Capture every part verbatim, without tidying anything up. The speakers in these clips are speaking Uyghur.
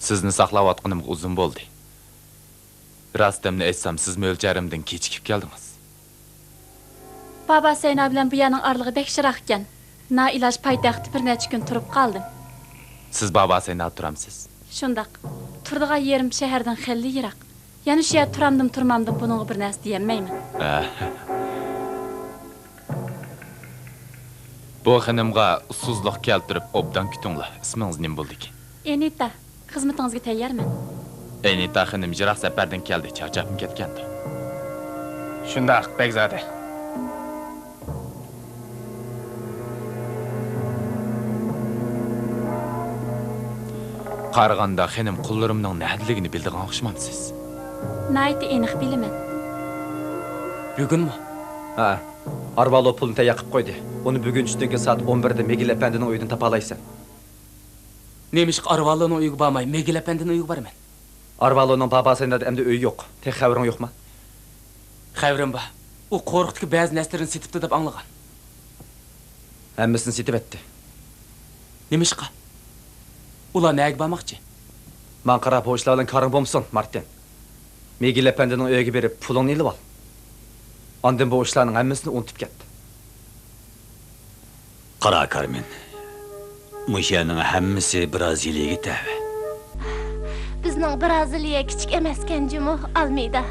سىزنى ساقلاۋاتقىنىمغا ئۇزۇن بولدى. راستىمنى ئېيتسام، سىز مۆلچەرىمدىن كېچىكىپ كەلدىڭىز. بابا سەينا بىلەن بۇ يەرنىڭ ئارىلىقى بەك يىراق ئىكەن. نائىلاج پايتەختتە بىر نەچچە كۈن تۇرۇپ قالدىم. سىز بابا سەينادا تۇرامسىز؟ شۇنداق. تۇرىدىغان يېرىم شەھەردىن خېلى يىراق. يەنە شۇ يەردە تۇرامدىم، تۇرمامدىم بۇنىڭغا بىر نەرسە دېيەلمەيمەن. ئە. بۇ خېنىمغا ئۇسسۇزلۇق كەلتۈرۈپ ئوبدان كۈتۈڭلار. ئىسمىڭىز نېمە بولدىكىن؟ ئېنىتا. خىزمىتىڭىزگە تەييارمەن. ئېنىتا خېنىم يىراق سەپەردىن كەلدى، چارچاپمۇ كەتكەندۇ. شۇنداق، بەگزادە. قارىغاندا خېنىم قۇللىرىمنىڭ نەدىلىكىنى بىلىدىغان ئوخشىمامسىز؟ ناھايىتى ئېنىق بىلىمەن. بۈگۈنمۇ؟ ھە. ئارۋالو پۇلنى تەييار قىلىپ قويدى. ئۇنى بۈگۈن چۈشتىن كېيىن سائەت ئون بىردە مېگىل ئەپەندىنىڭ ئۆيىدىن تاپالايسەن. نېمىشقا ئارۋالونىڭ ئۆيىگە بارماي، مېگىل ئەپەندىنىڭ ئۆيىگە بارىمەن؟ ئارۋالونىڭ بابا سەينادا ئەمدى ئۆيى يوق. تېخى خەۋىرىڭ يوقما؟ خەۋىرىم بار. ئۇ قورۇقتىكى بەزى نەرسىلىرىنى سېتىپتۇ دەپ ئاڭلىغان. ھەممىسىنى سېتىۋەتتى. نېمىشقا؟ ئۇلار نەگە بارماقچى؟ ماڭا قارا، بۇ ئىشلار بىلەن كارىڭ بولمىسۇن، مارتىن. مىگېل ئەپەندىنىڭ ئۆيىگە بېرىپ، پۇلۇڭنى ئېلىۋال. ئاندىن بۇ ئىشلارنىڭ ھەممىسىنى ئۇنتۇپ كەت. قارا، كارمېن. مۇشۇ يەرنىڭ ھەممىسى برازىلىيەگە تەۋە. بىزنىڭ برازىلىيە كىچىك ئەمەسكەن جۇمۇ، ئالمېيدا.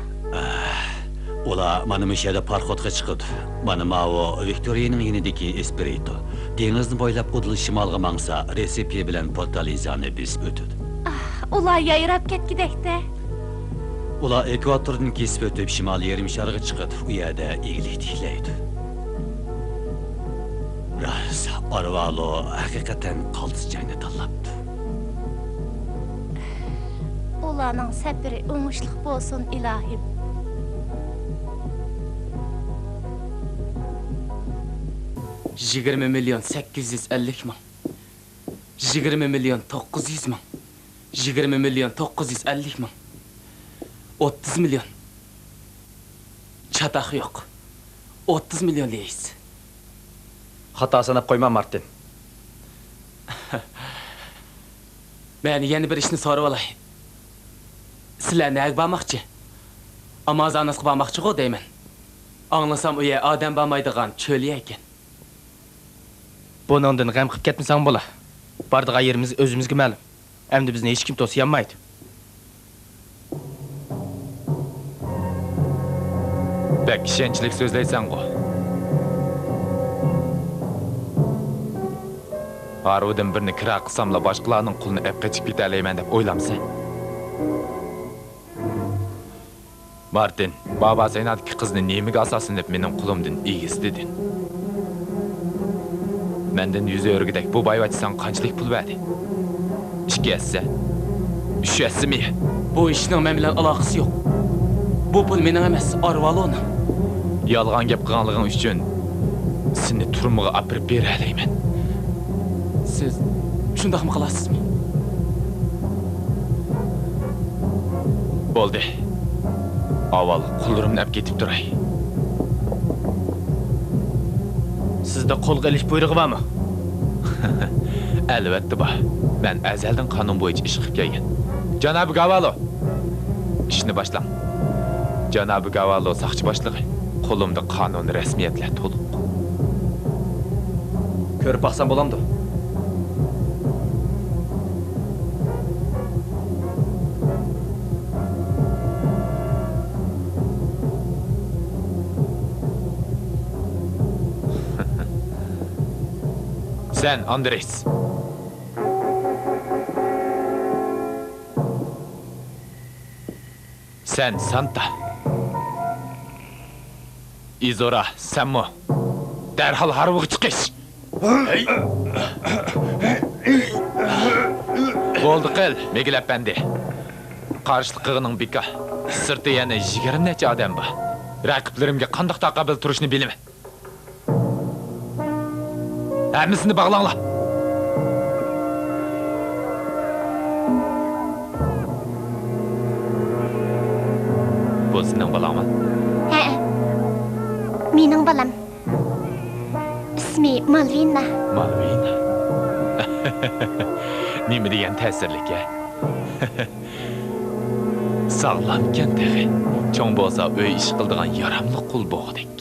ئۇلار مانا مۇشۇ يەردە پاراخوتقا چىقىدۇ. مانا ماۋۇ ۋىكتورىيەنىڭ يېنىدىكى ئېسپىرىتو. دېڭىزنى بويلاپ ئۇدۇل شىمالغا ماڭسا، رېسىپىيە بىلەن پورتالېزانى بېسىپ ئۆتىدۇ. ئۇلار يايراپ كەتكۈدەكتە. ئۇلار ئېكۋاتوردىن كېسىپ ئۆتۈپ، شىمالىي يېرىم شارغا چىقىدۇ. ئۇ يەردە ئىگىلىك تىكلەيدۇ. راست، ئارۋالو ھەقىقەتەن قالتىس جاينى تاللاپتۇ. ئۇلارنىڭ سەپىرى ئوڭۇشلۇق بولسۇن، ئىلاھىم. يىگىرمە مىليون سەككىز يۈز ئەللىك مىڭ. يىگىرمە مىليون توققۇز يۈز مىڭ. يىگىرمە مىليون توققۇز يۈز ئەللىك مىڭ. ئوتتۇز مىليون. چاتاق يوق. ئوتتۇز مىليون دېيىسىز. خاتا ساناپ قويما، مارتىن. مەن يەنە بىر ئىشنى سورىۋالاي. سىلەر نەگە بارماقچى؟ ئامازوناسقا بارماقچىغۇ دەيمەن. ئاڭلىسام، ئۇ يەر ئادەم بارمايدىغان چۆل يەر ئىكەن. بۇنىڭدىن غەم قىلىپ كەتمىسەڭ بولا. بارىدىغان يېرىمىز ئۆزىمىزگە مەلۇم. ئەمدى بىزنى ھېچكىم توسىيالمايدۇ. بەك ئىشەنچلىك سۆزلەيسەنغۇ. ھارۋىدىن بىرنى كىرا قىلساملا، باشقىلارنىڭ قۇلىنى ئەپ قېچىپ كېتەلەيمەن دەپ ئويلامسەن؟ مارتىن، بابا سەينادىكى قىزنى نېمىگە ئاساسلىنىپ مېنىڭ قۇلۇمدىن ئېگىز دېدىڭ؟ مەندىن يۈز ئۆرۈگۈدەك بۇ بايۋەچچە ساڭا قانچىلىك پۇل بەردى؟ ئىككى ھەسسە؟ ئۈچ ھەسسىمۇ؟ بۇ ئىشنىڭ مەن بىلەن ئالاقىسى يوق. بۇ پۇل مېنىڭ ئەمەس، ئارۋالونىڭ. يالغان گەپ قىلغانلىقىڭ ئۈچۈن سېنى تۈرمىگە ئاپىرىپ بېرەلەيمەن. سىز شۇنداقمۇ قىلاسىزمۇ؟ بولدى. ئاۋۋال قۇللىرىمنى ئەپ كېتىپ تۇراي. سىزدە قولغا ئېلىش بۇيرۇقى بارمۇ؟ ئەلۋەتتە بار. مەن ئەزەلدىن قانۇن بويىچە ئىش قىلىپ كەلگەن. جانابى گاۋالو، ئىشنى باشلاڭ. جانابى گاۋالو ساقچى باشلىقى، قولۇمدا قانۇن رەسمىيەتلەر تولۇق. كۆرۈپ باقسام بولامدۇ؟ سەن ئاندرېس. سەن سانتا. ئىزورا، سەنمۇ. دەرھال ھارۋىغا چىقىش! بولدى قىل، مىگىل ئەپەندى. قارشىلىق قىلغىنىڭ بىكار. سىرتتا يەنە يىگىرمە نەچچە ئادەم بار. رەقىبلىرىمگە قانداق تاقابىل تۇرۇشنى بىلىمەن. ھەممىسىنى باغلاڭلار. بۇ سېنىڭ بالاڭمۇ؟ ھەئە. مېنىڭ بالام. ئىسمى مالۋىنا. مالۋىنا. نېمە دېگەن تەسىرلىك ھە؟ ساغلامكەن تېخى. چوڭ بولسا ئۆي ئىشى قىلىدىغان ياراملىق قۇل بوغۇدەك.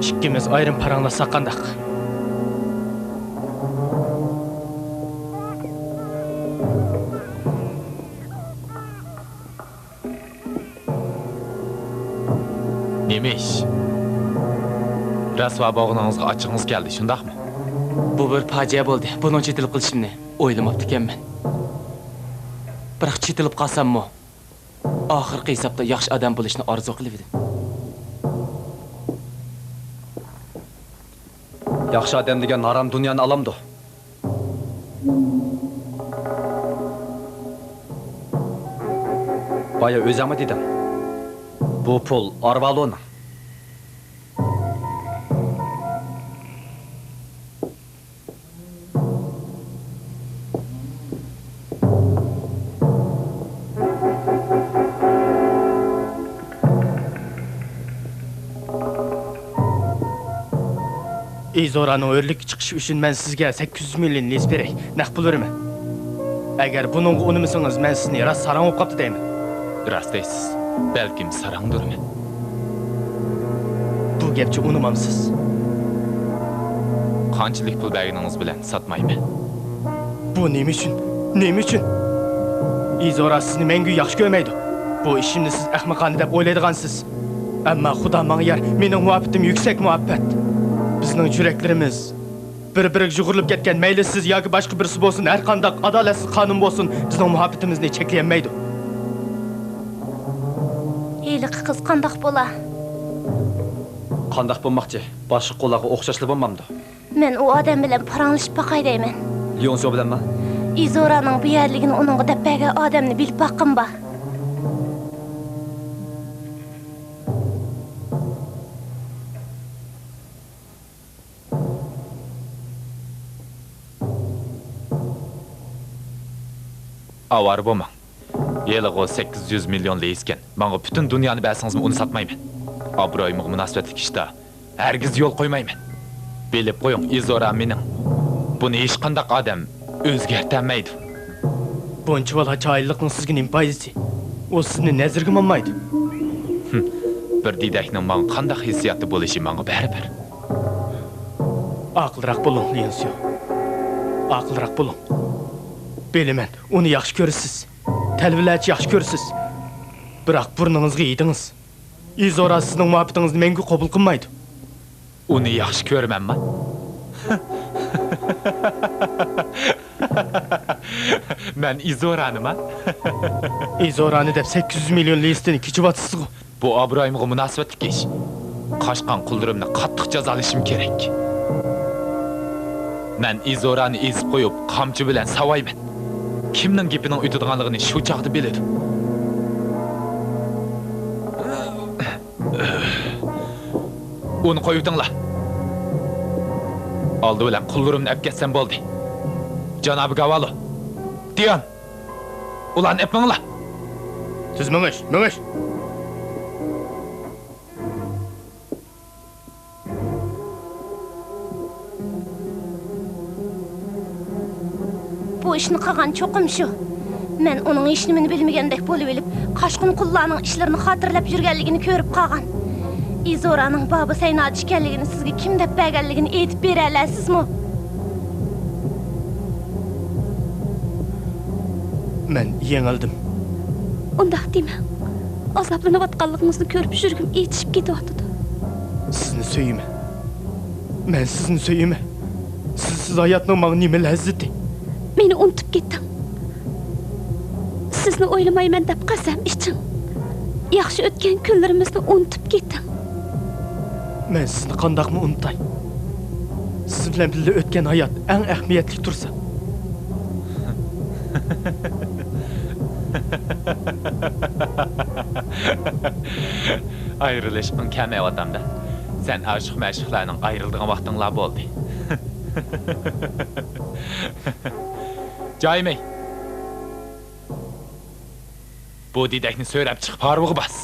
ئىككىمىز ئايرىم پاراڭلاشساق قانداق؟ نېمە ئىش؟ رەسۋا بولغىنىڭىزغا ئاچچىقىڭىز كەلدى، شۇنداقمۇ؟ بۇ بىر پاجىئە بولدى. بۇنىڭ چېتىلىپ قېلىشىمنى ئويلىماپتىكەنمەن. بىراق چېتىلىپ قالساممۇ، ئاخىرقى ھېسابتا ياخشى ئادەم بولۇشنى ئارزۇ قىلىۋىدىم. ياخشى ئادەم دېگەن ھارام دۇنيانى ئالامدۇ؟ بايا ئۆزۈڭمۇ دېدىڭ، بۇ پۇل ئارۋالونىڭ. ئىزورانىڭ ھۆرلۈككە چىقىشى ئۈچۈن مەن سىزگە سەككىز يۈز مىليون لىس بېرەي، نەق پۇل بېرىمەن. ئەگەر بۇنىڭغا ئۇنىمىسىڭىز، مەن سىزنى راست ساراڭ بولۇپ قاپتۇ دەيمەن. راست دەيسىز، بەلكىم ساراڭدۇرمەن. بۇ گەپچە ئۇنىمامسىز؟ قانچىلىك پۇل بەرگىنىڭىز بىلەن ساتمايمەن. بۇ نېمە ئۈچۈن؟ نېمە ئۈچۈن؟ ئىزورا سىزنى مەڭگۈ ياخشى كۆرمەيدۇ. بۇ ئىشىمنى سىز ئەخمىقانە دەپ ئويلايدىغانسىز. ئەمما خۇدا ماڭا يار، مېنىڭ مۇھەببىتىم يۈكسەك مۇھەببەت. بىزنىڭ يۈرەكلىرىمىز بىر-بىرىگە يۇغۇرۇلۇپ كەتكەن، مەيلى سىز ياكى باشقا بىرسى بولسۇن، ھەر قانداق ئادالەتسىز قانۇن بولسۇن، بىزنىڭ مۇھەببىتىمىزنى چەكلىيەلمەيدۇ. ھېلىقى قىز قانداق بولا؟ قانداق بولماقچى؟ باشقا قۇللارغا ئوخشاشلا بولمامدۇ؟ مەن ئۇ ئادەم بىلەن پاراڭلىشىپ باقاي دەيمەن. ليونسيو بىلەنمۇ؟ ئىزورانىڭ بۇ يەرلىكىنى ئۇنىڭغا دەپ بەرگەن ئادەمنى بىلىپ باققىنىم بار. ئاۋارە بولماڭ. ھېلىغۇ سەككىز يۈز مىليون لىيىسكەن. ماڭا پۈتۈن دۇنيانى بەرسىڭىزمۇ ئۇنى ساتمايمەن. ئابرۇيۇمغا مۇناسىۋەتلىك ئىشتا ھەرگىز يول قويمايمەن. بىلىپ قويۇڭ، ئىزورا مېنىڭ. بۇنى ھېچقانداق ئادەم ئۆزگەرتەلمەيدۇ. بۇنچىۋالا چايىللىقنىڭ سىزگە نېمە پايدىسى؟ ئۇ سىزنى نەزىرگىمۇ ئالمايدۇ. ھىم، بىر دېدەكنىڭ ماڭا قانداق ھېسسىياتتا بولۇشى ماڭا بەرىبىر. ئاقىلراق بولۇڭ، ليونسيو. ئاقىلراق بولۇڭ. بىلىمەن، ئۇنى ياخشى كۆرىسىز. تەلۋىلەرچە ياخشى كۆرىسىز. بىراق بۇرنىڭىزغا يېدىڭىز. ئىزورا سىزنىڭ مۇھەببىتىڭىزنى مەڭگۈ قوبۇل قىلمايدۇ. ئۇنى ياخشى كۆرىمەنما؟ مەن ئىزورانىما؟ ئىزورانى دەپ سەككىز يۈز مىليون لىيىستىنى كېچىۋاتىسىزغۇ؟ بۇ ئابرۇيۇمغا مۇناسىۋەتلىك ئىش. قاچقان قۇللىرىمنى قاتتىق جازالىشىم كېرەك. مەن ئىزورانى ئېزىپ قويۇپ، قامچا بىلەن ساۋايمەن. كىمنىڭ گېپىنىڭ ئۆتىدىغانلىقىنى شۇ چاغدا بىلىدۇ. ئۇنى قويۇۋېتىڭلار. ئالدى بىلەن قۇللىرىمنى ئەپ كەتسەم بولدى. جانابى گاۋالو، دىيان، ئۇلارنى ئېپ مېڭىڭلار. تېز مېڭىش، مېڭىش! بۇ ئىشنى قىلغان چوقۇم شۇ. مەن ئۇنىڭ ھېچنېمىنى بىلمىگەندەك بولۇۋېلىپ، قاچقۇن قۇللارنىڭ ئىشلىرىنى خاتىرىلەپ يۈرگەنلىكىنى كۆرۈپ قالغان. ئىزورانىڭ بابا سەينادا ئىكەنلىكىنى سىزگە كىم دەپ بەرگەنلىكىنى ئېيتىپ بېرەلەيسىزمۇ؟ مەن يېڭىلدىم. ئۇنداق دېمەڭ. ئازابلىنىۋاتقانلىقىڭىزنى كۆرۈپ يۈرىكىم ئېچىشىپ كېتىۋاتىدۇ. سىزنى سۆيىمەن. مەن سىزنى سۆيىمەن. سىزسىز ھاياتنىڭ ماڭا نېمە لەززىتى؟ مېنى ئۇنتۇپ كېتىڭ. سىزنى ئويلىمايمەن دەپ قەسەم ئىچىڭ. ياخشى ئۆتكەن كۈنلىرىمىزنى ئۇنتۇپ كېتىڭ. مەن سىزنى قانداقمۇ ئۇنتاي؟ سىز بىلەن بىللە ئۆتكەن ھايات ئەڭ ئەھمىيەتلىك تۇرسا. ئايرىلىشقۇڭ كەلمەيۋاتامدۇ؟ سەن ئاشىق-مەشۇقلارنىڭ ئايرىلىدىغان ۋاقتىڭلار بولدى. جايمەي! بۇ دېدەكنى سۆرەپ چىقىپ ھارۋىغا باس.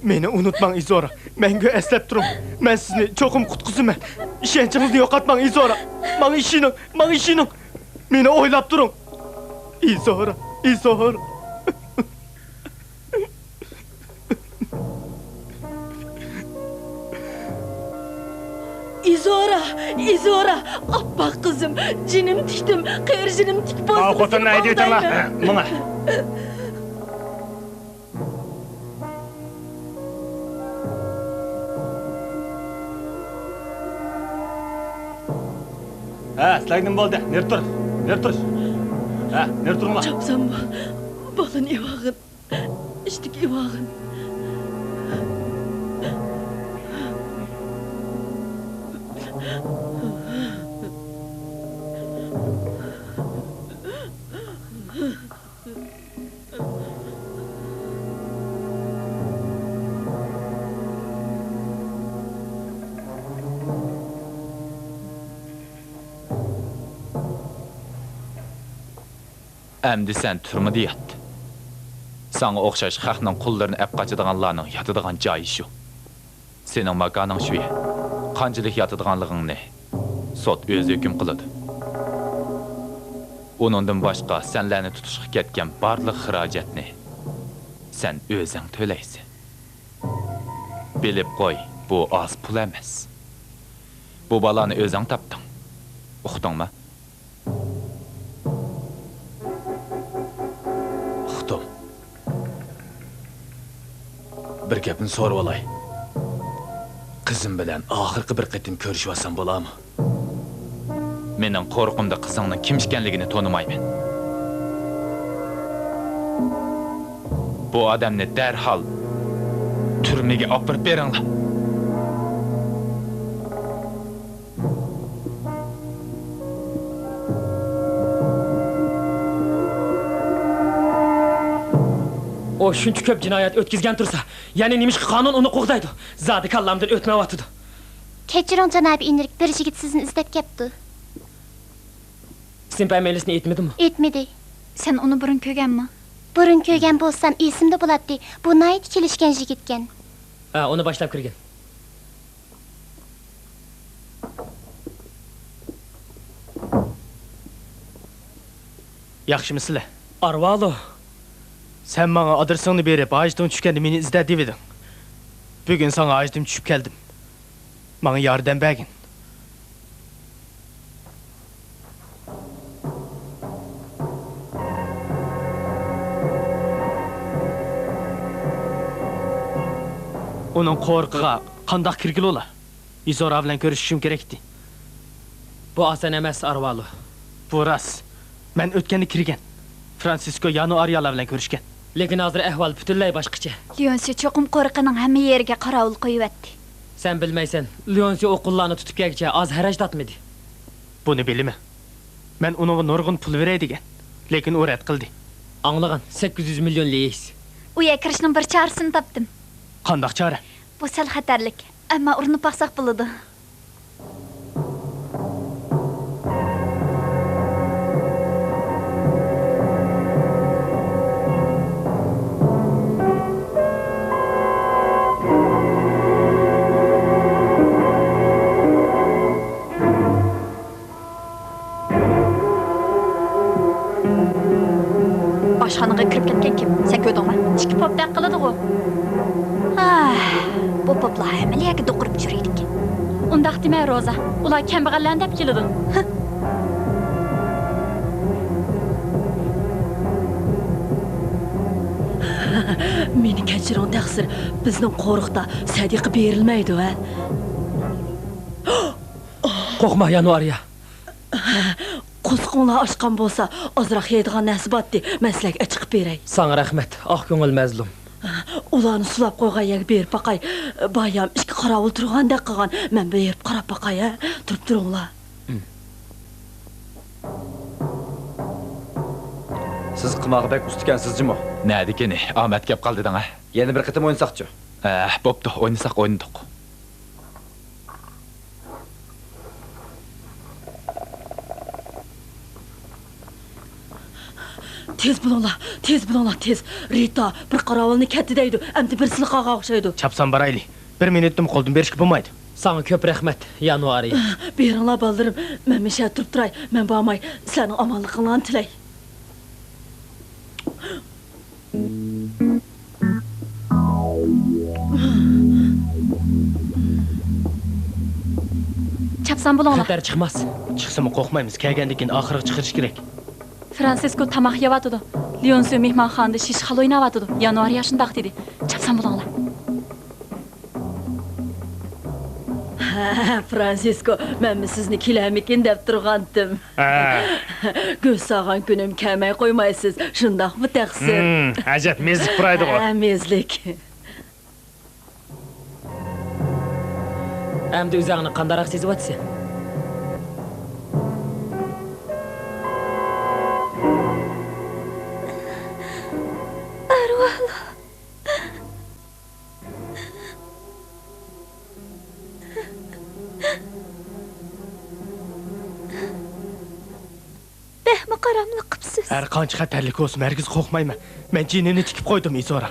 مېنى ئۇنتۇماڭ، ئىزورا. مەڭگۈ ئەسلەپ تۇرۇڭ. مەن سىزنى چوقۇم قۇتقۇزىمەن. ئىشەنچىڭىزنى يوقاتماڭ، ئىزورا. ماڭا ئىشىنىڭ، ماڭا ئىشىنىڭ. مېنى ئويلاپ تۇرۇڭ. ئىزورا، ئىزورا. ئىزورا، ئىزورا، ئاپئاق قىزىم، جېنىم تىكتىم، قېرى جېنىم تىك بولسىمۇ سېنى ئالدايمەن. ماۋۇ خوتۇننى ھەيدىۋېتىڭلار. ماڭا. ھە، سىلەرگە نېمە بولدى؟ نېرى تۇر، نېرى تۇر. ھە، نېرى تۇرۇڭلار. چاپسان بول، بالىنى ئېۋاغىن. ئىشتىكى ئىۋاغىن. ئەمدى سەن تۈرمىدە يات. ساڭا ئوخشاش خەقنىڭ قۇللىرىنى ئەپ قاچىدىغانلارنىڭ ياتىدىغان جايى شۇ. سېنىڭ ماكانىڭ شۇ يەر. قانچىلىك ياتىدىغانلىقىڭنى سوت ئۆزى ھۆكۈم قىلىدۇ. ئۇنىڭدىن باشقا سەنلەرنى تۇتۇشقا كەتكەن بارلىق خىراجەتنى سەن ئۆزۈڭ تۆلەيسەن. بىلىپ قوي، بۇ ئاز پۇل ئەمەس. بۇ بالانى ئۆزۈڭ تاپتىڭ. ئۇقتۇڭمۇ؟ ئۇقتۇم. بىر گەپنى سورىۋالاي. قىزىم بىلەن ئاخىرقى بىر قېتىم كۆرۈشۈۋالسام بولارمۇ؟ مېنىڭ قورقۇمدا قىزىڭنىڭ كىم ئىكەنلىكىنى تونۇمايمەن. بۇ ئادەمنى دەرھال تۈرمىگە ئاپىرىپ بېرىڭلار. ئۇ شۇنچە كۆپ جىنايەت ئۆتكۈزگەن تۇرسا، يەنە نېمىشقا قانۇن ئۇنى قوغدايدۇ؟ زادى كاللامدىن ئۆتمەيۋاتىدۇ. كەچۈرۈڭ، جانابىي ئىنرىك، بىر يىگىت سىزنى ئىزدەپ كەپتۇ. سىنىپ ھەممەيلىسىنى ئېيتمىدىمۇ؟ ئېيتمىدى. سەن ئۇنى بۇرۇن كۆرگەنمۇ؟ بۇرۇن كۆرگەن بولسام، ئېسىمدە بولاتتى. بۇ ناھايىتى كېلىشكەن يىگىتكەن. ھە، ئۇنى باشلاپ كىرگىن. ياخشىمۇسىلەر؟ ئارۋالۇ! سەن ماڭا ئادرېسىڭنى بېرىپ، ھاجىتىڭ چۈشكەندە مېنى ئىزدە دېۋىدىڭ. بۈگۈن ساڭا ھاجىتىم چۈشۈپ كەلدىم. ماڭا ياردەم بەرگىن. ئۇنىڭ قورۇقىغا قانداق كىرگىلى بولا؟ ئىزورا بىلەن كۆرۈشۈشۈم كېرەكتى. بۇ ئاسان ئەمەس، ئارۋالۇ. بۇ راست. مەن ئۆتكەندە كىرگەن. فرانسىسكو يانۇئارىيالار بىلەن كۆرۈشكەن. لېكىن ھازىر ئەھۋال پۈتۈنلەي باشقىچە. ليونسى چوقۇم قورۇقىنىڭ ھەممە يېرىگە قاراۋۇل قويۇۋەتتى. سەن بىلمەيسەن، ليونسى ئۇ قۇللارنى تۇتۇپ كەلگۈچە ئاز ھەرەج تارتمىدى. بۇنى بىلىمەن. مەن ئۇنىڭغا نۇرغۇن پۇل بېرەي دېگەن. لېكىن ئۇ رەت قىلدى. ئاڭلىغان، سەككىز يۈز مىليون ليېس. ئۇ يەرگە كىرىشنىڭ بىر چارىسىنى تاپتىم. قانداق چارە؟ بۇ سەل خەتەرلىك، ئەمما ئۇرۇنۇپ باقساق بولىدۇ. ئاشخانىغا كىرىپ كەتكەن كىم؟ سەن كۆردۈڭمۇ؟ ئىككى پوپ دەق قىلىدىغۇ. ھە، بۇ پوپلار ھەممىلا يەرگە دوقۇرۇپ يۈرىدىكەن. ئۇنداق دېمە، روزا. ئۇلار كەمبەغەللەرنى دەپ كېلىدۇ. مېنى كەچۈرۈڭ، تەقسىر. بىزنىڭ قورۇقتا سەدىقە بېرىلمەيدۇ، ھە؟ قورقما، يانۋارىيا. قورسىقىڭلار ئاچقان بولسا، ئازراق يەيدىغان نەرسە بارتتى، مەن سىلەرگە ئەچىقىپ بېرەي. ساڭا رەھمەت، ئاق كۆڭۈل مەزلۇم. ئۇلارنى سولاپ قويغان يەرگە بېرىپ باقاي. بايام ئىككى قاراۋۇل تۇرغاندەك قىلغان، مەن بېرىپ قاراپ باقاي، ھە؟ تۇرۇپ تۇرۇڭلار. سىز قىمارغا بەك ئۇستىكەنسىز جۇمۇ. نەدىكىنى؟ ئامەت كەپ قالدى دەڭ، ھە؟ يەنە بىر قېتىم ئوينىساقچۇ؟ ھە، بوپتۇ، ئوينىساق ئوينىدۇق. تېز بولۇڭلار، تېز بولۇڭلار، تېز. رىتا، بىر قاراۋۇلنى كەتتى دەيدۇ، ئەمدى بىرسىلا قالغان ئوخشايدۇ. چاپسان بارايلى. بىر مىنۇتتىمۇ قولدىن بېرىشكە بولمايدۇ. ساڭا كۆپ رەھمەت، يانۋارى. بېرىڭلار، بالىلىرىم، مەن مۇشۇ يەردە تۇرۇپ تۇراي. مەن بارماي، سىلەرنىڭ ئامانلىقىڭلارنى تىلەي. چاپسان بولۇڭلار. خەتەر چىقماس. چىقسىمۇ قورقمايمىز، كەلگەندىن كېيىن ئاخىرىغا چىقىرىش كېرەك. فرانسىسكو تاماق يەۋاتىدۇ. ليونسيو مېھمانخانىدا شىش خال ئويناۋاتىدۇ. يانۋارى ئاشۇنداق دېدى. چاپسان بولۇڭلار. ھە، فرانسىسكو، مەنمۇ سىزنى كېلەرمىكىن دەپ تۇرغانتىم. ھە. گۆش سالغان كۈنۈم كەلمەي قويمايسىز، شۇنداقمۇ تەقسىر؟ ھىم، ئەجەب مېزىك پۇرايدىغۇ. ھە، مېزىك. ئەمدى ئۆزۈڭنى قانداقراق سېزىۋاتىسەن؟ ئەرۋالۇ. بەكمۇ قاراملىق قىپسىز. ھەر قانچە خەتەرلىك بولسىمۇ، ھەرگىز قورقمايمەن. مەن جېنىمنى تىكىپ قويدۇم، ئىزورا.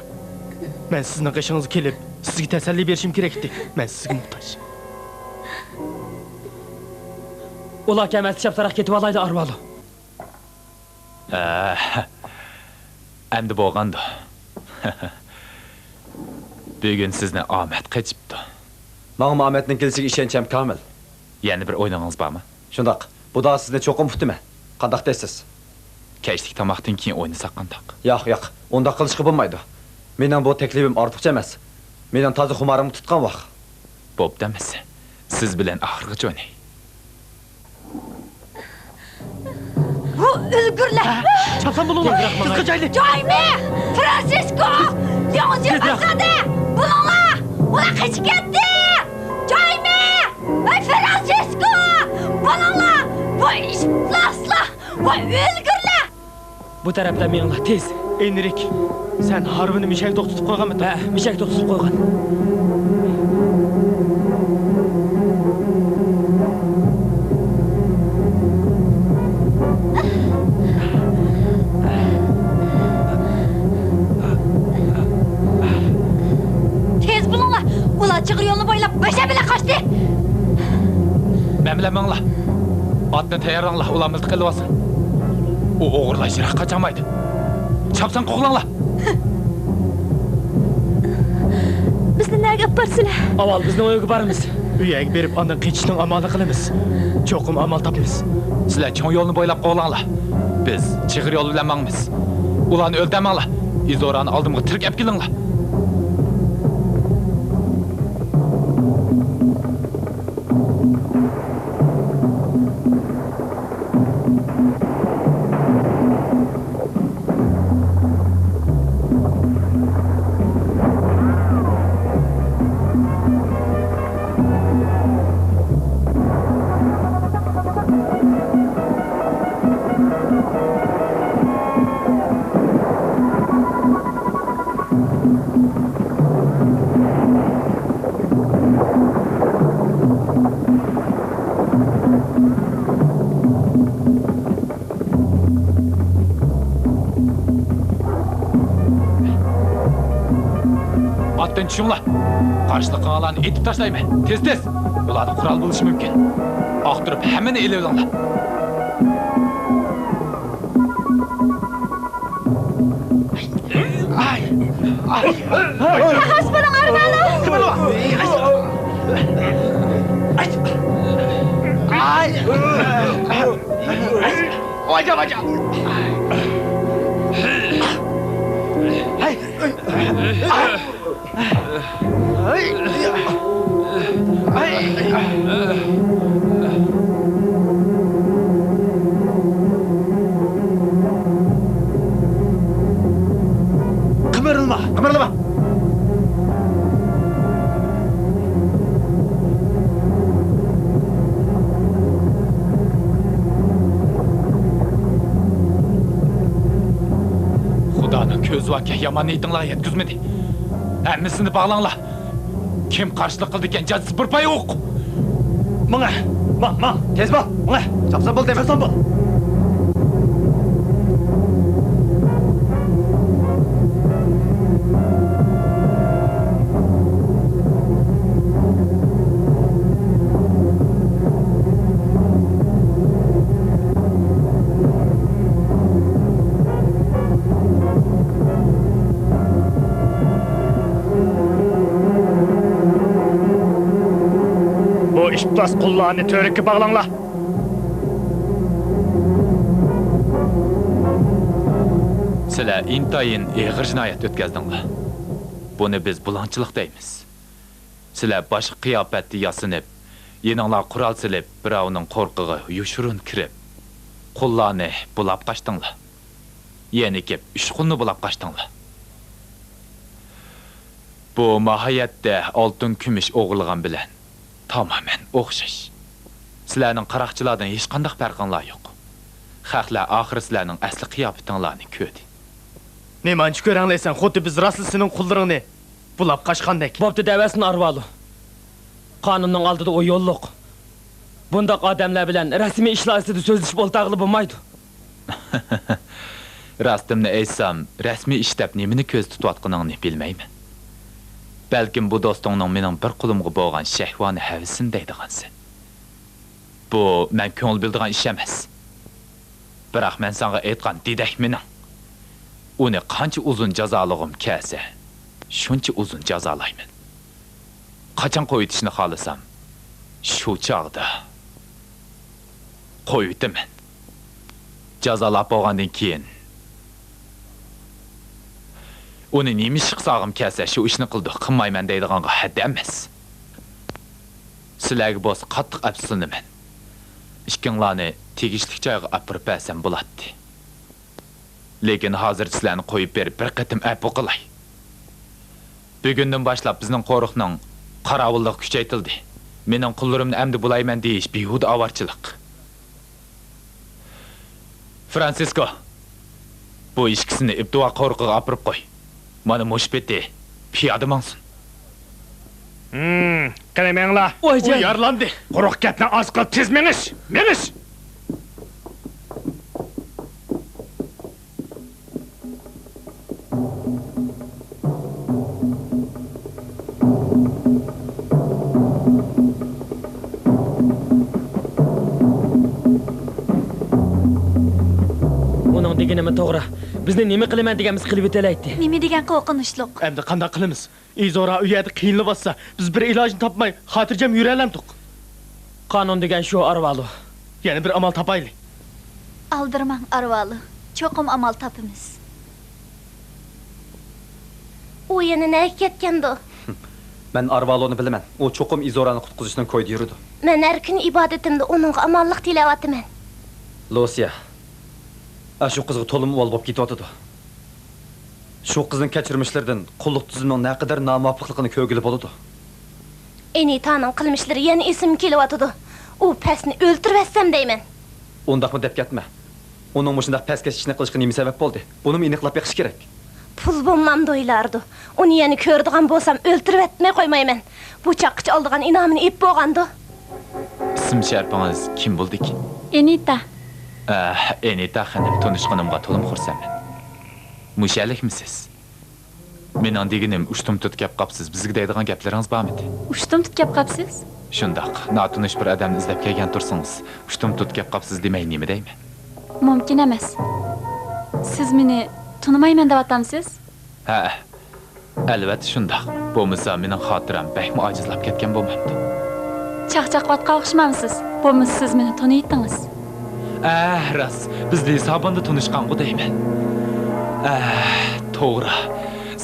مەن سىزنىڭ قېشىڭىزغا كېلىپ، سىزگە تەسەللى بېرىشىم كېرەك ئىدى. مەن سىزگە موھتاج. ئۇلار كەلمەستە چاپسانراق كېتىۋالايلى، ئەرۋالۇ. ھە، ئەمدى بولغاندۇ. بۈگۈن سىزنى ئامەت قېچىپتۇ. ماڭىمۇ ئامەتنىڭ كېلىشىگە ئىشەنچىم كامىل. يەنە بىر ئويلىغىنىڭىز بارمۇ؟ شۇنداق. بۇدا سىزنى چوقۇم ئۇتىمەن. قانداق دەيسىز؟ كەچلىك تاماقتىن كېيىن ئوينىساق قانداق؟ ياق، ياق. ئۇنداق قىلىشقا بولمايدۇ. مېنىڭ بۇ تەكلىپىم ئارتۇقچە ئەمەس. مېنىڭ تازا خۇمارىمغا تۇتقان ۋاق. بوپتۇ ئەمىسە. سىز بىلەن ئاخىرغىچە ئويناي. بۇ ئۆلگۈرلەر! ھە، چاپسان بولۇڭلار. تېزراق ماڭاي. جايمى! فرانسىسكو! دېڭىز يۈرگۈزسىدى! بولۇڭلار! ئۇلار قېچىپ كەتتى! جايمى! ۋاي فرانسىسكو! بولۇڭلار! بۇ ئىپلاسلار! ۋاي ئۆلگۈرلەر! بۇ تەرەپتە مېڭىڭلار، تېز! ئېنرىك، سەن ھارۋىنى مۈشەك توختىتىپ قويغانمىدىڭ؟ ھە، مۈشەك توختىتىپ قويغان. تېز بولۇڭلار! ئۇلار چىغىر يولنى بويلاپ بەشەن بىلەن قاچتى! مەن بىلەن ماڭلا! ئاتنى تەييارلاڭلار، ئۇلار مىلتىق ئېلىۋالسۇن. ئۇ ئوغرىلار يىراققا قاچالمايدۇ. چاپسان قوغلاڭلار! بىزنى نەگە ئاپىرىسىلەر؟ ئاۋۋال بىزنىڭ ئۆيگە بارىمىز. ئۆيگە بېرىپ، ئاندىن قېچىشنىڭ ئامالىنى قىلىمىز. چوقۇم ئامال تاپىمىز. سىلەر چوڭ يولنى بويلاپ قوغلاڭلار. بىز چىغىر يول بىلەن ماڭىمىز. ئۇلارنى ئۆلتۈرمەڭلار. ئىزورانى ئالدىمغا تىرىك ئەپ كېلىڭلار. ئاتتىن چۈشۈڭلار! قارشىلىقىڭلارنى ئېتىپ تاشلايمەن! تېز، تېز! ئۇلاردا قورال بولۇشى مۇمكىن. ئاختۇرۇپ ھەممىنى ئېلىۋېلىڭلار! خاس بولۇڭ، ئارمانلار! قىمىرلىما! قىمىرلىما! خۇدانىڭ كۆزى باركەن، يامان نىيىتىڭلارغا يەتكۈزمىدى. ھەممىسىنى باغلاڭلار. كىم قارشىلىق قىلىدىكەن، جازىسى بىر پاي ئوق. ماڭە، ماڭ، ماڭ، تېز بول، ماڭە. چاپسان بول دەيمەن. چاپسان بول. بۇ ئىپلاس قۇللارنى تۈۋرۈككە باغلاڭلار! سىلەر ئىنتايىن ئېغىر جىنايەت ئۆتكەزدىڭلار. بۇنى بىز بۇلاڭچىلىق دەيمىز. سىلەر باشقا قىياپەتتە ياسىنىپ، يېنىڭلارغا قورال سېلىپ، بىراۋنىڭ قورۇقىغا يوشۇرۇن كىرىپ، قۇللارنى بۇلاپ قاچتىڭلار. يەنە كېلىپ ئۈچ قۇلنى بۇلاپ قاچتىڭلار. بۇ ماھىيەتتە ئالتۇن، كۈمۈش ئوغرىلىغان بىلەن تامامەن ئوخشاش. سىلەرنىڭ قاراقچىلاردىن ھېچقانداق پەرقىڭلار يوق. خەقلەر ئاخىرى سىلەرنىڭ ئەسلى قىياپىتىڭلارنى كۆردى. نېمانچە كۆرەڭلەيسەن، خۇددى بىز راستلا سېنىڭ قۇللىرىڭنى بۇلاپ قاچقاندەك. بوپتۇ دەۋەرسۇن، ئارۋالۇ. قانۇننىڭ ئالدىدا ئۇ يوللۇق. بۇنداق ئادەملەر بىلەن رەسمىي ئىشلار ئۈستىدە سۆزلىشىپ ئولتۇرغىلى بولمايدۇ. راستىمنى ئېيتسام، رەسمىي ئىش دەپ نېمىنى كۆزدە تۇتۇۋاتقىنىڭنى بىلمەيمەن. بەلكىم بۇ دوستۇڭنىڭ مېنىڭ بىر قۇلۇمغا بولغان شەھۋانىي ھەۋىسىنى دەيدىغانسەن. بۇ مەن كۆڭۈل بۆلىدىغان ئىش ئەمەس. بىراق مەن ساڭا ئېيتقان دېدەك مېنىڭ. ئۇنى قانچە ئۇزۇن جازالىغۇم كەلسە، شۇنچە ئۇزۇن جازالايمەن. قاچان قويۇۋېتىشنى خالىسام، شۇ چاغدا قويۇۋېتىمەن. جازالاپ بولغاندىن كېيىن، ئۇنى نېمە ئىش قىلساغۇم كەلسە، شۇ ئىشنى قىلىدۇ، قىلمايمەن دەيدىغانغا ھەددى ئەمەس. سىلەرگە بولسا قاتتىق ئەپسۇسلىنىمەن. ئىككىڭلارنى تېگىشلىك جايغا ئاپىرىپ بەرسەم بولاتتى. لېكىن ھازىر سىلەرنى قويۇپ بېرىپ، بىر قېتىم ئەپۇ قىلاي. بۈگۈندىن باشلاپ بىزنىڭ قورۇقنىڭ قاراۋۇللۇقى كۈچەيتىلدى. مېنىڭ قۇللىرىمنى ئەمدى بۇلايمەن دېيىش بىھۇدە ئاۋارىچىلىق. فرانسىسكو، بۇ ئىككىسىنى ئىبدۇئا قورۇقىغا ئاپىرىپ قوي. مانا مۇشۇ پېتى پىيادە ماڭسۇن. ھىم، قېنى مېڭىڭلار. ۋايجان. ئۇ يارىلاندى. قۇرۇق گەپنى ئاز قىل، تېز مېڭىش، مېڭىش! ئۇنىڭ دېگىنىمۇ توغرا. بىزنى نېمە قىلىمەن دېگەن بىز قىلىۋېتەلەيتتى. نېمە دېگەن قورقۇنچلۇق. ئەمدى قانداق قىلىمىز؟ ئىزورا ئۇ يەردە قىينىلىۋاتسا، بىز بىر ئىلاجنى تاپماي، خاتىرجەم يۈرەلەمدۇق؟ قانۇن دېگەن شۇ، ئارۋالۇ. يەنە بىر ئامال تاپايلى. ئالدىرىماڭ، ئارۋالۇ. چوقۇم ئامال تاپىمىز. ئۇ يەنە نەگە كەتكەندۇ؟ مەن ئارۋالۇنى بىلىمەن. ئۇ چوقۇم ئىزورانى قۇتقۇزۇشنىڭ كويىدا يۈرىدۇ. مەن ھەر كۈنى ئىبادىتىمدە ئۇنىڭغا ئامانلىق تىلەۋاتىمەن. لۇسىيا، ئاشۇ قىزغا تولىمۇ ئۇۋال بولۇپ كېتىۋاتىدۇ. شۇ قىزنىڭ كەچۈرمىشلىرىدىن قۇللۇق تۈزۈمىنىڭ نەقەدەر نامۇۋاپىقلىقىنى كۆرگىلى بولىدۇ. ئېنىتانىڭ قىلمىشلىرى يەنە ئېسىمگە كېلىۋاتىدۇ. ئۇ پەسنى ئۆلتۈرۈۋەتسەم دەيمەن. ئۇنداقمۇ دەپ كەتمە. ئۇنىڭ مۇشۇنداق پەسكەش ئىشنى قىلىشقا نېمە سەۋەب بولدى؟ بۇنىمۇ ئېنىقلاپ بېقىش كېرەك. پۇل بولمامدۇ ئويلاردۇ. ئۇنى يەنە كۆرىدىغان بولسام، ئۆلتۈرۈۋەتمەي قويمايمەن. بۇ چاققىچە ئالىدىغان ئىنئامىنى ئېپ بولغاندۇ. ئىسىم شەرىپىڭىز كىم بولىدىكىن؟ ئېنىتا. ئە، ئېنىتا خېنىم، تونۇشقىنىمغا تولىمۇ خۇرسەنمەن. مۇشەلىكمىسىز؟ مېنىڭ دېگىنىم، ئۇشتۇمتۇت كەپ قاپسىز، بىزگە دەيدىغان گەپلىرىڭىز بارمىدى؟ ئۇشتۇمتۇت كەپ قاپسىز؟ شۇنداق، ناتونۇش بىر ئادەمنى ئىزدەپ كەلگەن تۇرسىڭىز، ئۇشتۇمتۇت كەپ قاپسىز دېمەي نېمە دەيمەن؟ مۇمكىن ئەمەس. سىز مېنى تونۇمايمەن دەۋاتامسىز؟ ھەئە. ئەلۋەتتە شۇنداق. بولمىسا مېنىڭ خاتىرەم بەكمۇ ئاجىزلاپ كەتكەن بولمامتۇ؟ چاقچاققا ئوخشىمامسىز؟ بولمىسا سىز مېنى تونۇيتتىڭىز. ئەھ، راست. بىز لىسابوندا تونۇشقانغۇ دەيمەن. ئەھ، توغرا.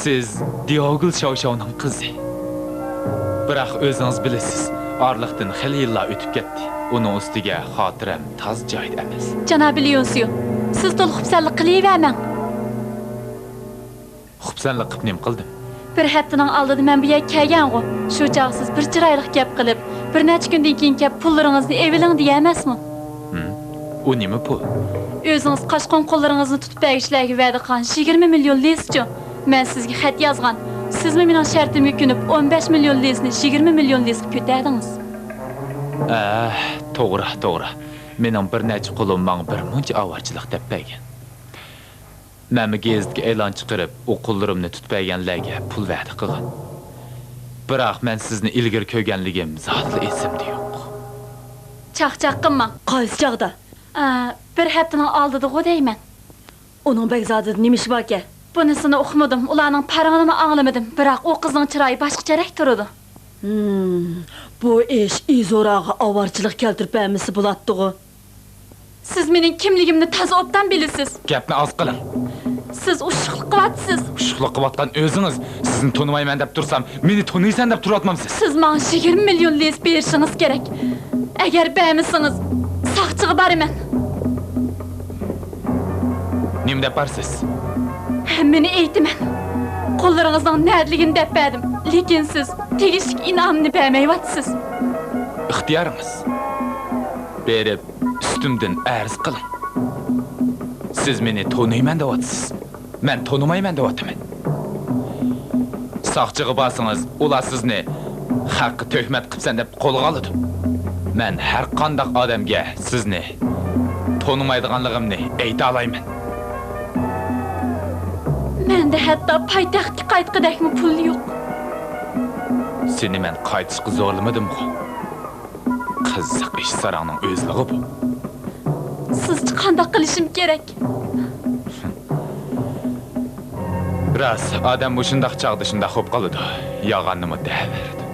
سىز دىئوگۈل شاۋشاۋنىڭ قىزى. بىراق ئۆزىڭىز بىلىسىز، ئارىلىقتىن خېلى يىللار ئۆتۈپ كەتتى. ئۇنىڭ ئۈستىگە خاتىرەم تازا جايىدا ئەمەس. جانابى ليونسيو، سىز تولا خۇپسەنلىك قىلىۋەرمەڭ. خۇپسەنلىك قىپ نېمە قىلدىم؟ بىر ھەپتىنىڭ ئالدىدا مەن بۇ يەرگە كەلگەنغۇ. شۇ چاغ سىز بىر چىرايلىق گەپ قىلىپ، بىر نەچچە كۈندىن كېيىن كەپ پۇللىرىڭىزنى ئېۋىلىڭ دېيەمەسمۇ؟ ھىم؟ ئۇ نېمە پۇل؟ ئۆزىڭىز قاچقۇن قۇللىرىڭىزنى تۇتۇپ بەرگۈچىلەرگە ۋەدە قىلغان يىگىرمە مىليون لىسچۇ؟ مەن سىزگە خەت يازغان. سىزمۇ مېنىڭ شەرتىمگە كۆنۈپ، ئون بەش مىليون لىسنى يىگىرمە مىليون لىسقا كۆتەردىڭىز. ئەھ، توغرا، توغرا. مېنىڭ بىر نەچچە قۇلۇم ماڭا بىر مۇنچە ئاۋارىچىلىق دەپ بەرگەن. مەنمۇ گېزىتكە ئېلان چىقىرىپ، ئۇ قۇللىرىمنى تۇتۇپ بەرگەنلەرگە پۇل ۋەدە قىلغان. بىراق مەن سىزنى ئىلگىرى كۆرگەنلىكىم زادىلا ئېسىمدە يوق. چاقچاق قىلماڭ. قايسى چاغدا؟ ئە، بىر ھەپتىنىڭ ئالدىدىغۇ دەيمەن. ئۇنىڭ بەگزادىدە نېمە ئىشى باركەن؟ بۇنىسىنى ئۇقمىدىم، ئۇلارنىڭ پارىڭىنىمۇ ئاڭلىمىدىم، بىراق ئۇ قىزنىڭ چىرايى باشقىچەرەك تۇرىدۇ. ھىم، بۇ ئىش ئىزوراغا ئاۋارىچىلىق كەلتۈرۈپ بەرمىسە بولاتتىغۇ. سىز مېنىڭ كىملىكىمنى تازا ئوبدان بىلىسىز. گەپنى ئاز قىلىڭ. سىز ئۇششۇقلۇق قىلىۋاتىسىز. ئۇششۇقلۇق قىلىۋاتقان ئۆزىڭىز. سىزنى تونۇمايمەن دەپ تۇرسام، مېنى تونۇيسەن دەپ تۇرۇۋاتمامسىز؟ سىز ماڭا يىگىرمە مىليون لىس بېرىشىڭىز كېرەك. ئەگەر بەرمىسىڭىز، ساقچىغا بارىمەن. نېمە دەپ بارىسىز؟ ھەممىنى ئېيتىمەن. قۇللىرىڭىزنىڭ نەدىلىكىنى دەپ بەردىم، لېكىن سىز تېگىشلىك ئىنئامنى بەرمەيۋاتىسىز. ئىختىيارىڭىز. بېرىپ ئۈستۈمدىن ئەرز قىلىڭ. سىز مېنى تونۇيمەن دەۋاتىسىز. مەن تونۇمايمەن دەۋاتىمەن. ساقچىغا بارسىڭىز، ئۇلار سىزنى خەققە تۆھمەت قىپسەن دەپ قولغا ئالىدۇ. مەن ھەر قانداق ئادەمگە سىزنى تونۇمايدىغانلىقىمنى ئېيتالايمەن. مەندە ھەتتا پايتەختكە قايتقۇدەكمۇ پۇل يوق. سېنى مەن قايتىشقا زورلىمىدىمغۇ؟ قىزىق ئىش ساراڭنىڭ ئۆزلىرى بۇ. سىزچە قانداق قىلىشىم كېرەك؟ راست، ئادەم مۇشۇنداق چاغدا شۇنداق بولۇپ قالىدۇ. يالغاننىمۇ دەۋېرىدۇ.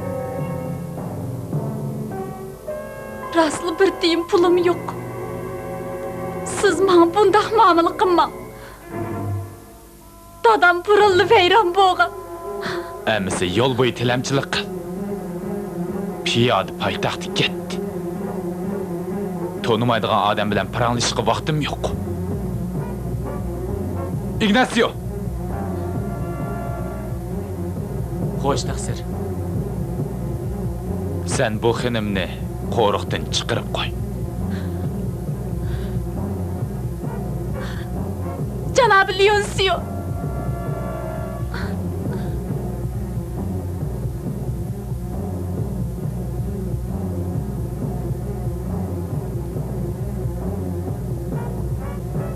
راستلا بىر تىيىن پۇلۇم يوق. سىز ماڭا بۇنداق مۇئامىلە قىلماڭ. دادام بۇرۇنلا ۋەيران بولغان. ئەمىسە يول بويى تىلەمچىلىك قىل. پىيادە پايتەختكە كەت. تونۇمايدىغان ئادەم بىلەن پاراڭلىشىشقا ۋاقتىم يوق. ئىگناسىيو! خوش، تەقسىر. سەن بۇ خېنىمنى قورۇقتىن چىقىرىپ قوي. جانابى ليونسيو!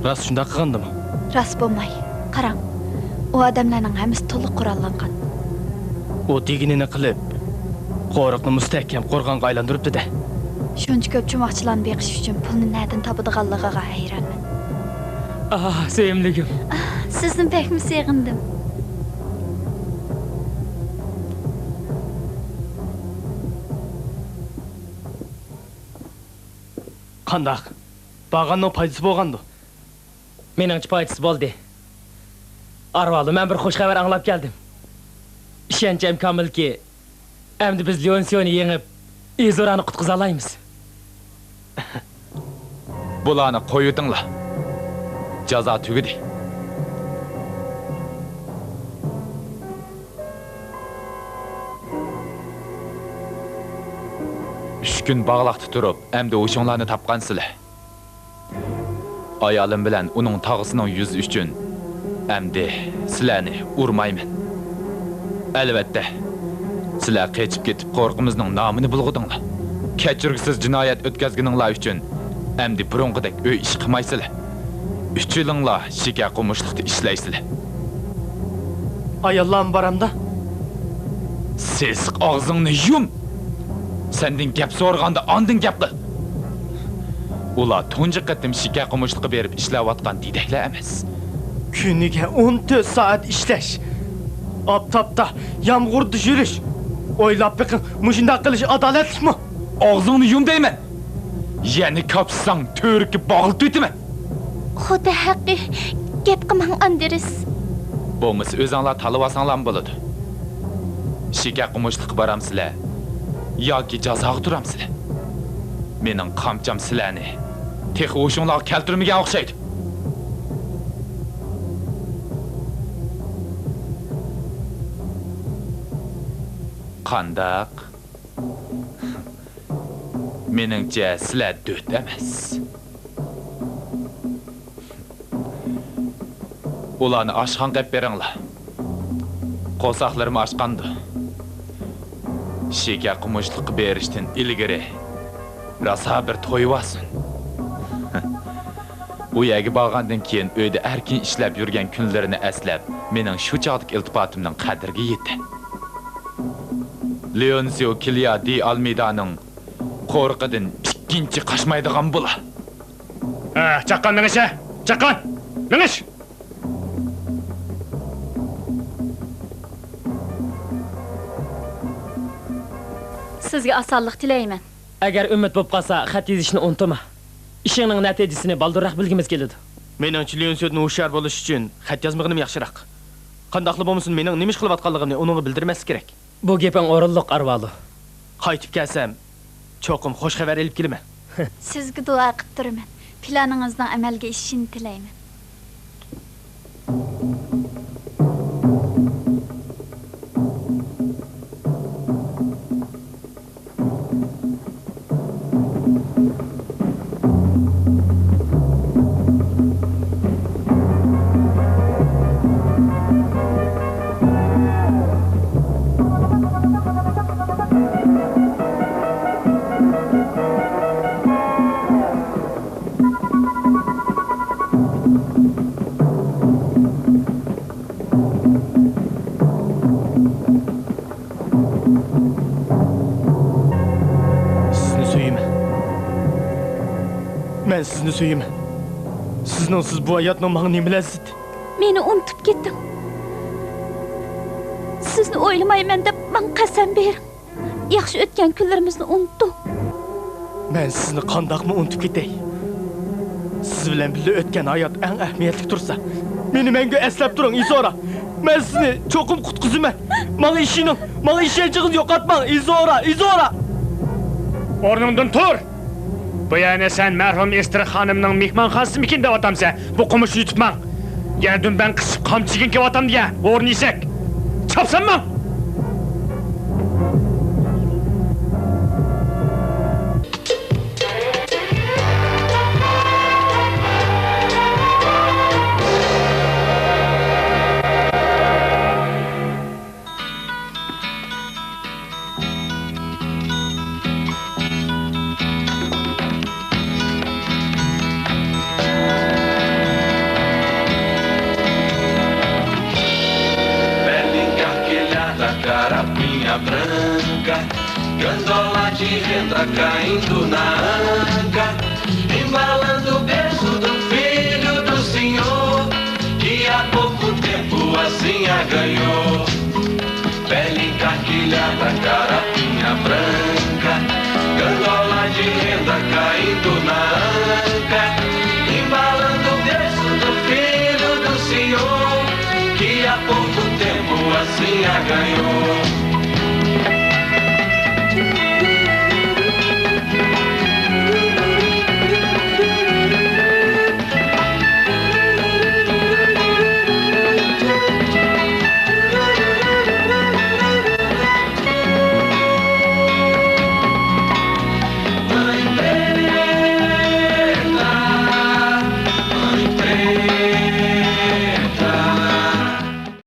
راست شۇنداق قىلغاندىمۇ؟ راست بولماي. قاراڭ، ئۇ ئادەملەرنىڭ ھەممىسى تولۇق قوراللانغان. ئۇ دېگىنىنى قىلىپ، قورۇقنى مۇستەھكەم قورغانغا ئايلاندۇرۇپتۇ-دە. شۇنچە كۆپ چوماقچىلارنى بېقىش ئۈچۈن پۇلنى نەدىن تاپىدىغانلىقىغا ھەيرانمەن. ئاھ، سۆيۈملۈكۈم. ئاھ، سىزنى بەكمۇ سېغىندىم. قانداق؟ بارغاننىڭ پايدىسى بولغاندۇ؟ مېنىڭچە پايدىسى بولدى. ئارۋالدىن مەن بىر خۇش خەۋەر ئاڭلاپ كەلدىم. ئىشەنچىم كامىلكى، ئەمدى بىز ليونسيونى يېڭىپ، ئىزورانى قۇتقۇزالايمىز. بۇلارنى قويۇۋېتىڭلار. جازا تۈگىدى. ئۈچ كۈن باغلاقتا تۇرۇپ، ئەمدى ھوشۇڭلارنى تاپقانسىلەر. ئايالىم بىلەن ئۇنىڭ تاغىسىنىڭ يۈزى ئۈچۈن ئەمدى سىلەرنى ئۇرمايمەن. ئەلۋەتتە، سىلەر قېچىپ كېتىپ قورۇقىمىزنىڭ نامىنى بۇلغىدىڭلار. كەچۈرگۈسىز جىنايەت ئۆتكەزگىنىڭلار ئۈچۈن ئەمدى بۇرۇنقىدەك ئۆي ئىشى قىلمايسىلەر. ئۈچىلىڭلار شېكەر قومۇشلۇقتا ئىشلەيسىلەر. ئاياللارمۇ بارامدا؟ سېسىق ئاغزىڭنى يۇم! سەندىن گەپ سورىغاندا ئاندىن گەپ قىل! ئۇلار تۇنجى قېتىم شېكەر قومۇشلۇققا بېرىپ ئىشلەۋاتقان دېدەكلەر ئەمەس. كۈنىگە ئون تۆت سائەت ئىشلەش. ئاپتاپتا، يامغۇردا يۈرۈش. ئويلاپ بېقىڭ، مۇشۇنداق قىلىش ئادالەتلىكمۇ؟ ئاغزىڭنى يۇم دەيمەن! يەنە كاپسىساڭ، تۈۋرۈككە باغلىتىۋېتىمەن! خۇدا ھەققى، گەپ قىلماڭ، ئاندرېس. بولمىسا ئۆزۈڭلار تاللىۋالساڭلارمۇ بولىدۇ. شېكەر قومۇشلۇققا بارامسىلەر ياكى جازاغا تۇرامسىلەر؟ مېنىڭ قامچام سىلەرنى تېخى ھوشۇڭلارغا كەلتۈرمىگەن ئوخشايدۇ. قانداق؟ مېنىڭچە، سىلەر دۆت ئەمەس. ئۇلارنى ئاشخانىغا ئېلىپ بېرىڭلار. قورساقلىرىمۇ ئاچقاندۇ. شېكەر قومۇشلۇققا بېرىشتىن ئىلگىرى راسا بىر تويۇۋالسۇن. ئۇ يەرگە بارغاندىن كېيىن، ئۆيدە ئەركىن ئىشلەپ يۈرگەن كۈنلىرىنى ئەسلەپ، مېنىڭ شۇ چاغدىكى ئىلتىپاتىمنىڭ قەدرىگە يېتە. لېئونسىيو كىليا دى ئالمېيدانىڭ قورۇقىدىن ئىككىنچى قاچمايدىغان بولا. ھە، چاققان مېڭىش، ھە! چاققان! مېڭىش! سىزگە ئاسانلىق تىلەيمەن. ئەگەر ئۈمىد بولۇپ قالسا، خەت يېزىشنى ئۇنتۇما. ئىشىڭنىڭ نەتىجىسىنى بالدۇرراق بىلگۈمىز كېلىدۇ. مېنىڭچە، ليۇنسيۇدىن ھوشيار بولۇش ئۈچۈن خەت يازمىغىنىم ياخشىراق. قانداقلا بولمىسۇن، مېنىڭ نېمە ئىش قىلىۋاتقانلىقىمنى ئۇنىڭغا بىلدۈرمەسلىك كېرەك. بۇ گېپىڭ ئورۇنلۇق، ئارۋالو. قايتىپ كەلسەم، چوقۇم خوش خەۋەر ئېلىپ كېلىمەن. سىزگە دۇئا قىپ تۇرىمەن. پىلانىڭىزنىڭ ئەمەلگە ئېشىشىنى تىلەيمەن. سىزنى سۆيىمەن. مەن سىزنى سۆيىمەن. سىزنىڭسىز بۇ ھاياتنىڭ ماڭا نېمە لەززىتى؟ مېنى ئۇنتۇپ كېتىڭ. سىزنى ئويلىمايمەن دەپ ماڭا قەسەم بېرىڭ. ياخشى ئۆتكەن كۈنلىرىمىزنى ئۇنتۇڭ. مەن سىزنى قانداقمۇ ئۇنتۇپ كېتەي؟ سىز بىلەن بىللە ئۆتكەن ھايات ئەڭ ئەھمىيەتلىك تۇرسا، مېنى مەڭگۈ ئەسلەپ تۇرۇڭ، ئىزورا. مەن سىزنى چوقۇم قۇتقۇزىمەن. ماڭا ئىشىنىڭ، ماڭا ئىشەنچىڭىزنى يوقاتماڭ، ئىزورا، ئىزورا. ئورنۇڭدىن تۇر! بۇ يەرنى سەن مەرھۇم ئېستېر خانىمنىڭ مېھمانخانىسىمىكىن دەۋاتامسەن؟ بۇ قومۇشنى يۇتۇپ ماڭ! يەنە دۈمبەڭ قىسىپ قامچا يېگىن كېلىۋاتامدۇ يا، ھورۇن ئېشەك! چاپسان ماڭ! Bela encasquilhada, carapinha branca, gandola de renda caindo na anca, embalando o berço do filho do senhor, que há pouco tempo assim a ganhou. Pele encarquilhada, carapinha branca, gandola de renda caindo na anca, embalando o berço do filho do senhor, que há pouco tempo assim a ganhou.